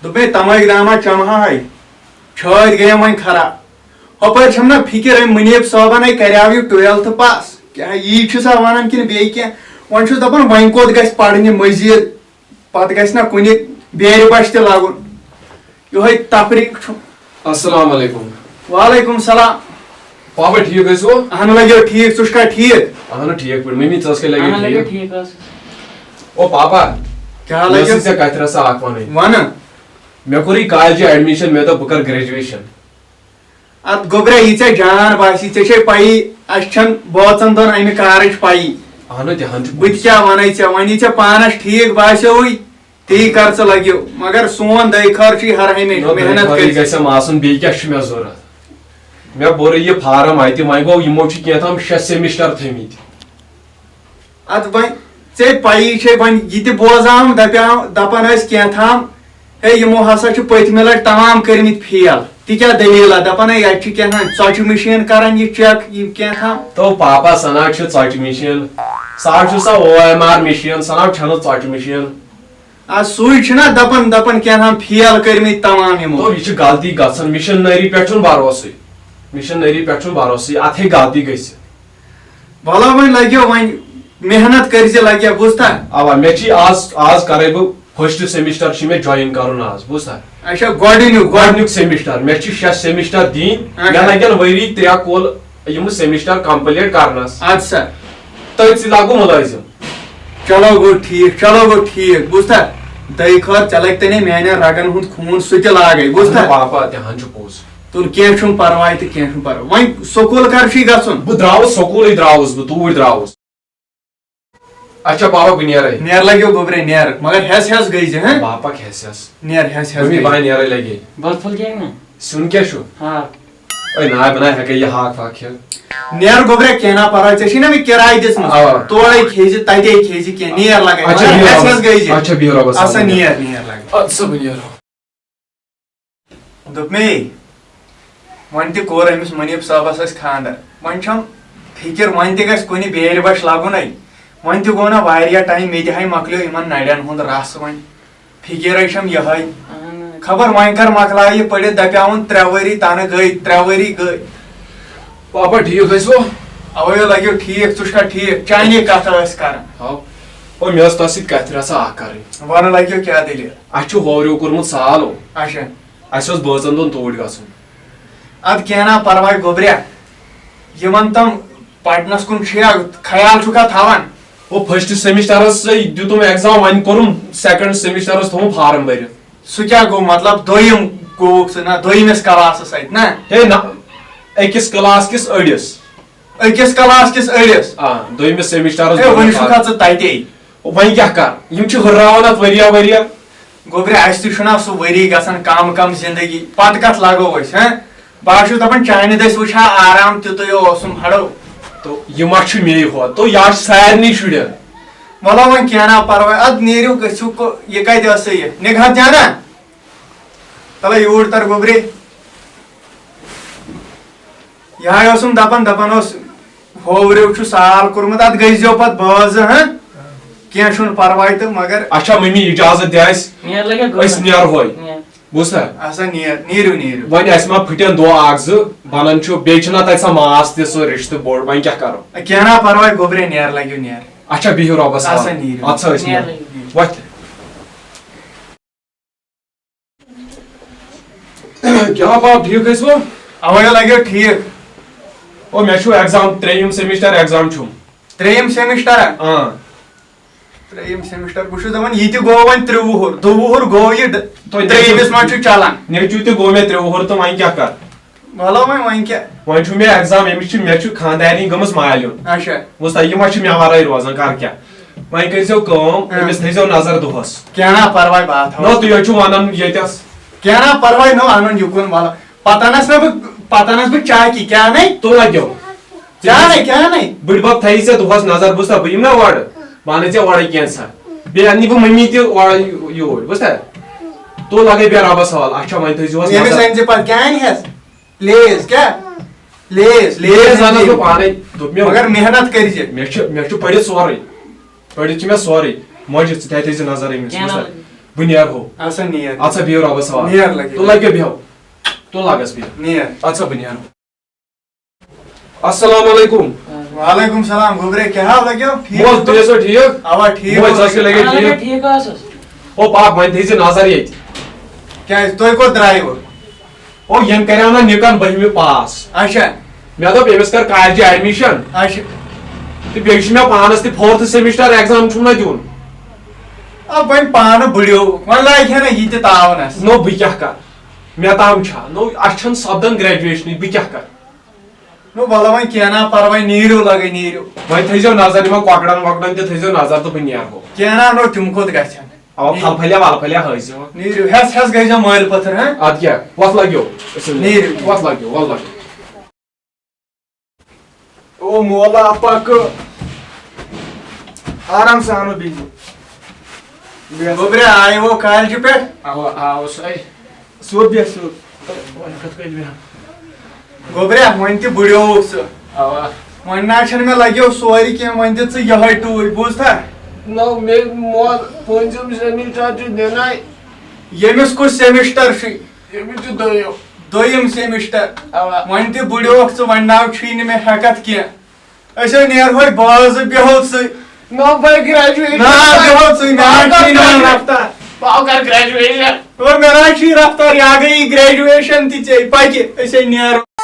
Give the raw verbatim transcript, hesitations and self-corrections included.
دوٚپمَے، تَمٲکۍ داما چَمہٕ ہا ہے، چھٲتۍ گٔیَم وۄنۍ خراب۔ ہۄپٲرۍ چھَم نہ فِکِر، أمۍ مُنیٖب صٲبَن ہے کَریو یہِ ٹُوٮ۪لتھٕ پاس۔ کیٛاہ یی چھُ سا وَنان کِنہٕ بیٚیہِ کینٛہہ؟ وۄنۍ چھُس دَپان، وۄنۍ کوٚت گژھِ پَرنہِ مٔزیٖد؟ پَتہٕ گژھِ نہ کُنہِ بیرِ بَچھِ تہِ لَگُن۔ یِہوٚے تفریٖق چھُ۔ السلام علیکم۔ وعلیکم السلام۔ پاپا ٹھیٖک ٲسِو؟ اَہَن لَگیو ٹھیٖک، ژٕ چھُکھا ٹھیٖک؟ اَہَن ٹھیٖک پٲٹھۍ۔ مٔمی، ژٕ ٲسکھا لَگیو اَہَن لَگیو ٹھیٖک؟ ٹھیٖک ٲسٕس۔ او پاپا، کیٛاہ مےٚ لَگیو؟ ٲسٕے ژےٚ کَتھِ رَژھا اَکھ وَنٕنۍ۔ وَنہٕ۔ مےٚ کوٚرُے کالجہِ admission، مےٚ دوٚپ بہٕ کَرٕ graduation۔ اَتھ گوٚبرا، یہِ ژےٚ جان باسی، ژےٚ چھے پَیی، اَسہِ چھَنہٕ بٲژَن دۄن اَمہِ کارٕچ پَیی۔ اَہَن تہِ ہَن چھُ بہٕ تہِ کیٛاہ وَنَے ژےٚ، وۄنۍ یہِ ژےٚ پانَس ٹھیٖک باسیووُے، تی کر ژٕ لَگیو۔ مگر سون دٔے خٲر چھُے ہر ہمیشہِ نہ، محنت دٔے خٲرٕے کٔرِتھ۔ گژھٮ۪م آسُن، بیٚیہِ کیٛاہ چھُ مےٚ ضوٚرَتھ؟ مےٚ بوٚرُے یہِ فارم اَتہِ، وۄنۍ گوٚو یِمو چھِ کینٛہہ تام شےٚ semester تھٲمٕتۍ۔ اَدٕ وۄنۍ ژےٚ پَیی چھے، وۄنۍ یہِ تہِ بوزان دَپیٛاو، دَپان ٲسۍ کینٛہہ تام، ہے، یِمو ہسا چھِ پٔتمہِ لَٹہِ تمام کٔرمٕتۍ fail۔ تہِ کیٛاہ دٔلیٖلہ؟ دَپان ہے، یَتہِ چھِ کینٛہہ تام ژۄچہِ مِشیٖن کَران یہِ check، یہِ کینٛہہ تام۔ تو پاپا، سنا چھِ ژۄچہِ مِشیٖن، سا چھُ سا OMR مِشیٖن، سنا چھَنہٕ ژۄچہِ مِشیٖن۔ آ، سُے چھُنہ دَپان، دَپان کینٛہہ تام fail کٔرمٕتۍ تمام یِمو۔ تو یہِ چھِ غلطی گژھان، مِشنری پٮ۪ٹھ چھُنہٕ بھروسٕے، مِشنری پٮ۪ٹھ چھُنہٕ بھروسٕے، اَتھ ہیٚکہِ غلطی گٔژھِتھ۔ وَلہٕ وۄنۍ لَگیو، وۄنۍ محنت کٔرۍ زِ لَگیو، بوٗزتھا؟ اَوا، مےٚ چھِ آز، آز کَرَے بہٕ first semester چھِ مےٚ join کَرُن آز، بوٗزتھا؟ اچھا، گۄڈٕنیُک، گۄڈٕ۔ گۄڈٕنیُک semester، مےٚ چھِ شےٚ semester دِنۍ، اچھا۔ مےٚ لَگن ؤری ترٛےٚ کُل یِم semester complete کَرنَس۔ اَدٕ سا۔ تٔتھۍ سۭتۍ لاگو مُلٲزِم۔ چلو گوٚو ٹھیٖک، چلو گوٚو ٹھیٖک، بوٗزتھا؟ دٔے خٲر، ژےٚ لَگہِ تَنے میٛانٮ۪ن رَگَن ہُنٛد خوٗن، سُہ تہِ لاگَے، بوٗزتھا؟ اَہَن پاپا، تہِ ہَن چھُ پوٚز۔ تُل، کینٛہہ چھُنہٕ پَرواے تہٕ کینٛہہ چھُنہٕ پَرواے۔ وۄنۍ سکوٗل کَر چھُے گژھُن؟ بہٕ درٛاوُس سکوٗلٕے، درٛاوُس بہٕ، توٗرۍ درٛاوُس۔ اچھا پاپا، بہٕ نیرَے۔ نیر لَگیو گوٚبرے، نیر، مگر ہٮ۪س ہٮ۪س گٔے زِ، ہہ؟ پاپا کھٮ۪س ہٮ۪س۔ نیر ہٮ۪س ہٮ۪س مٔمی، گٔے۔ بہٕ ہا نیرَے لَگے۔ بَتہٕ پھوٚل کھیٚیہِ نا؟ سیُن کیٛاہ چھُ؟ ہاکھ۔ اے ناے، بہٕ ناے ہٮ۪کَے یہِ ہاکھ واکھ کھٮ۪تھ۔ نیر گوٚبرے، کینٛہہ نا پَرواے، ژےٚ چھِی نا مےٚ کِراے دِژمٕژ۔ اَوا۔ تورَے کھیٚیہِ زِ، تَتے کھیٚیہِ زِ کینٛہہ، نیر لَگَے۔ اچھا، مگر بِہِو ہٮ۪س رۄبَس، ہٮ۪س گٔے زِ۔ اچھا، بِہِو رۄبَس اَسا حوالہٕ۔ نیر، نیر لَگَے۔ اَدٕ سا بہٕ نیرو۔ دوٚپمے، وۄنۍ تہِ کوٚر أمِس مُنیٖب صٲبَس اَسہِ خانٛدر۔ وۄنۍ چھَم فِکِر، وۄنۍ تہِ گژھِ کُنہِ بیرِ بَچھ لَگُنَے۔ وۄنۍ تہِ گوٚو نہ واریاہ time، مےٚ تہِ ہَے مۄکلیو یِمَن نَرٮ۪ن ہُنٛد رَس وۄنۍ۔ فِکِرَے چھَم یِہوٚے۔ اہن۔ خبر وۄنۍ کر مۄکلاو یہِ پٔرِتھ، دَپیاوُن ترٛےٚ ؤری تَنہٕ گٔے، ترٛےٚ ؤری گٔے۔ پاپا ٹھیٖک ٲسوٕ؟ اَوَے لَگیو ٹھیٖک، ژٕ چھُکھا ٹھیٖک؟ چانی کَتھ ٲس کَران۔ ہاو۔ او، مےٚ ٲس تۄہہِ سۭتۍ کَتھِ رَژھا اَکھ کَرٕنۍ۔ وَنہٕ لَگیو کیٛاہ دٔلیٖل؟ اَسہِ چھُ ہووریو کوٚرمُت سال، او۔ اچھا۔ اَسہِ اوس بٲژَن دۄن توٗرۍ گژھُن۔ اَدٕ کینٛہہ نا پَرواے گوٚبریا، یِمَن تِم پَرنَس کُن چھُیا خیال چھُکھا تھاوان؟ او، first semesterَس سۭتۍ دیُتُم exam، وۄنۍ کوٚرُم second semesterَس تھوٚوُم form بٔرِتھ۔ سُہ کیٛاہ گوٚو؟ مطلب دوٚیِم گوٚوُکھ ژٕ نا، دوٚیِمِس کلاسَس اَتہِ نا؟ ہے نہ، أکِس class کِس أڑِس۔ أکِس class کِس أڑِس؟ آ، دوٚیمِس semesterَس ہے، گوٚو وۄنۍ مےٚ چھُکھا pass۔ ژٕ تَتے؟ وۄنۍ کیٛاہ کَرٕ؟ یِم چھِ ہُرراوان اَتھ ؤریا ؤریا۔ گوٚبرِ، اَسہِ تہِ چھُنہ سُہ ؤری گژھان کَم کَم زِندگی، پَتہٕ کَتھ لَگو أسۍ، ہہ؟ بہٕ ہا چھُس دَپان، چانہِ دٔسۍ وٕچھ ہا آرام تیُتُے اوسُم ہَڑو۔ تو یہِ ما چھُ مے ہوت؟ تو یہِ ہا چھُ سارنٕے شُرٮ۪ن۔ وَلہٕ وۄنۍ کینٛہہ نہ پَرواے، اَدٕ نیٖرِو گٔژھِو کو-، یہِ کَتہِ ٲسٕے یہِ؟ نِگہت جانا؟ تَلہٕ یوٗرۍ تَر گوٚبرِ۔ یِہوٚے اوسُم دَپان، دَپان اوس، ہووریو چھُ سال کوٚرمُت، اَتھ گٔژھۍزیو پَتہٕ بٲژ زٕ، ہہ؟ کینٛہہ چھُنہٕ پَرواے تہٕ مگر اچھا مٔمی، اِجازت دِ اَسہِ، نیر لَگیا گوٚو أسۍ نا؟ نیرہوے۔ نیر۔ بوٗزتھا؟ اَسا نیر، نیٖرِو، نیٖرِو۔ وۄنۍ اَسہِ ما پھٕٹن دۄہ اَکھ زٕ، بَنان چھُ، بیٚیہِ چھُنہ تَتہِ سۄ ماس تہِ سُہ رِشتہٕ بوٚڑ، وۄنۍ کیٛاہ کَرو؟ کینٛہہ نہ پَرواے گوٚبرے، نیر لَگیو نیر۔ اچھا، بِہِو رۄبَس اَسا حوالہٕ۔ نیٖرِو۔ اَدٕ سا أسۍ نیر نیرو۔ لَگیو۔ وۄتھ۔ کیٛاہ پاپا، ٹھیٖک ٲسوٕ؟ اَوَے لَگیو ٹھیٖک۔ او، مےٚ چھُ exam، ترٛیٚیِم semester exam چھُم۔ ترٛیٚیِم semester ہا؟ آ۔ ترٛیٚیِم semester، بہٕ چھُس دَپان، یہِ تہِ گوٚو وۄنۍ ترٛےٚ وُہُر، دُ وُہُر گوٚو یہِ ڈ-، تۄہہِ ترٛیٚیِمِس منٛز چھُ چَلان۔ نیٚچوٗ تہِ گوٚو مےٚ ترٛےٚ وُہُر تہٕ وۄنۍ کیٛاہ کَرٕ؟ وَلہٕ وۄنۍ، وۄنۍ کیٛاہ؟ وۄنۍ چھُ مےٚ exam، أمِس چھِ، مےٚ چھُ خانٛدارِنۍ گٔمٕژ مالیُن۔ اچھا۔ بوٗزتھا، یہِ ما چھُ مےٚ وَرٲے روزان، کَرٕ کیٛاہ؟ وۄنۍ کٔرۍزیو کٲم، ہاں۔ أمِس تھٲیزیو نظر دۄہَس۔ کینٛہہ نا پَرواے، بہٕ ہا تھاوَس۔ نہ، تُہۍ حظ چھِو وَنان ییٚتٮ۪س۔ کینٛہہ نا پَرواے، نو اَنُن یُکُن وَلہٕ۔ پَتہٕ اَنَس نہ بہٕ، پَتہٕ اَنَس بہٕ چاکی، کیٛاہ نَے؟ تُل لَگیو۔ کیٛاہ نَے، کیٛاہ نَے؟ بٕڈِ بَب تھٲیی ژےٚ دۄہَس نظر، بوٗزتھا، بہٕ یِمہٕ نا اورٕ، بہٕ اَنَے ژےٚ اورَے کینٛژھا۔ بیٚیہِ اَنہٕ بہٕ مٔمی تہِ اورَے یوٗرۍ، بوٗزتھا؟ تُل لَگے بیٚہہ رۄبَس حوالہٕ، اچھا، وۄنۍ تھٲیزیوس ییٚمِس نظر۔ أنۍ زِ پَتہٕ کیٛاہ اَنہِ ہٮ۪س؟ Lays کیٛاہ؟ Lays، Lays Lays اَنَس بہٕ پانَے، دوٚپ مےٚ۔ مگر محنت کٔرۍ زِ۔ مےٚ چھُ، مےٚ چھُ پٔرِتھ سورُے۔ پٔرِتھ چھُ مےٚ سورُے۔ ماجہِ، ژٕ تہِ تھٲیزِ نظر أمِس، کینٛہہ نہ بوٗزتھا؟ لَگہِ۔ بہٕ نیرہو۔ اَدٕ سا نیر۔ اَدٕ سا بِہِو رۄبَس حوالہٕ۔ نیر لَگے۔ تُل لَگیو بِہِو۔ تُل لَگَس بِہِو۔ نیر۔ اَدٕ سا بہٕ نیرہو۔ السلام علیکم۔ وعلیکم السلام۔ گوٚبرے، کیٛاہ حال لَگیو؟ ٹھیٖک موج، چھُکھٕ؟ تُہۍ ٲسوا ٹھیٖک؟ اَوا، ٹھیٖک موج، ژٕ ٲسکھٕ پٲٹھۍ۔ لَگے آ، ٹھیٖک؟ ٹھیٖک حظ چھُس۔ او پاپ، وۄنۍ تھٲیزِ نظر ییٚتہِ۔ کیٛازِ؟ تُہۍ کوٚت درٛایوٕ؟ او، یَنہٕ کریو نہ نِکَن بٔہمہِ پاس۔ اچھا۔ مےٚ دوٚپ، أمِس کر کالجہِ admission۔ اچھا۔ تہٕ بیٚیہِ چھُ مےٚ پانَس تہِ fourth semester exam چھُم نہ دیُن۔ آ، وۄنۍ پانہٕ بٕڑیو، وۄنۍ لاگہِ ہا نہ یہِ تہِ تاونَس۔ نو، بہٕ کیٛاہ کر؟ مےٚ تام چھا؟ نو، اَسہِ چھَنہٕ سپدان graduation، بہٕ کیٛاہ کر؟ نو، وَلہٕ وۄنۍ کینٛہہ نہ پَرواے، نیٖرِو لَگے نیٖرِو۔ وۄنۍ تھٲیزیو نظر، یِمَن کۄکرَن وۄکرَن تہِ تھٲیزیو نظر تہٕ بہٕ نیرہو۔ کینٛہہ نہ، نو، تِم کوٚت گژھن؟ اَوا، نیٖرِو۔ پھل پھلیہ ول پھلیہ ہٲیزِ وۄنۍ۔ نیٖرِو، ہٮ۪س ہٮ۪س گٔے زیو مٲلۍ پٔتھٕر، ہاں؟ اَدٕ کیٛاہ، وَتھ لَگیو۔ أسۍ نیٖرِو۔ وَتھ لَگیو، وَلہٕ لَگیو۔ او مولا پَکہٕ۔ آرام سان ہو بِہِو۔ بیٚہہ۔ گوٚبرِ، آیہِ وۄنۍ کالجہِ پٮ۪ٹھ؟ اَوا، آوُس ہے۔ سیوٚد بیٚہہ، سیوٚد۔ وۄنۍ کَتھ کٔرۍ مےٚ؟ گوٚبرِ، وۄنۍ تہِ بُڑیووُکھ ژٕ۔ اَوا۔ وۄنۍ نہ چھَنہٕ مےٚ لَگیو سورُے کینٛہہ، وۄنۍ دِ ژٕ یِہوٚے ٹوٗرۍ، بوٗزتھا؟ نہ، مےٚ مول پٲنٛژِم semester چھُ دِنَے۔ ییٚمِس کُس semester چھُے؟ ییٚمِس چھُ دوٚیِم۔ دوٚیِم semester۔ اَوا۔ وۄنۍ تہِ بُڑیوکھ ژٕ، وۄنۍ نہ چھُے نہٕ مےٚ ہٮ۪کَتھ کینٛہہ۔ أسۍ ہے نیرہوے بازٕ، بیٚہو ژٕے۔ نہ، بہٕ graduation۔ نہ، بیٚہو ژٕے، مےٚ نہ چھُے نہٕ وۄنۍ رفتار۔ بہٕ کَرٕ graduation۔ اور مےٚ نہ چھُے رفتار، یا گٔیی graduation تہِ ژےٚ، پَکہِ، أسۍ ہے نیرو۔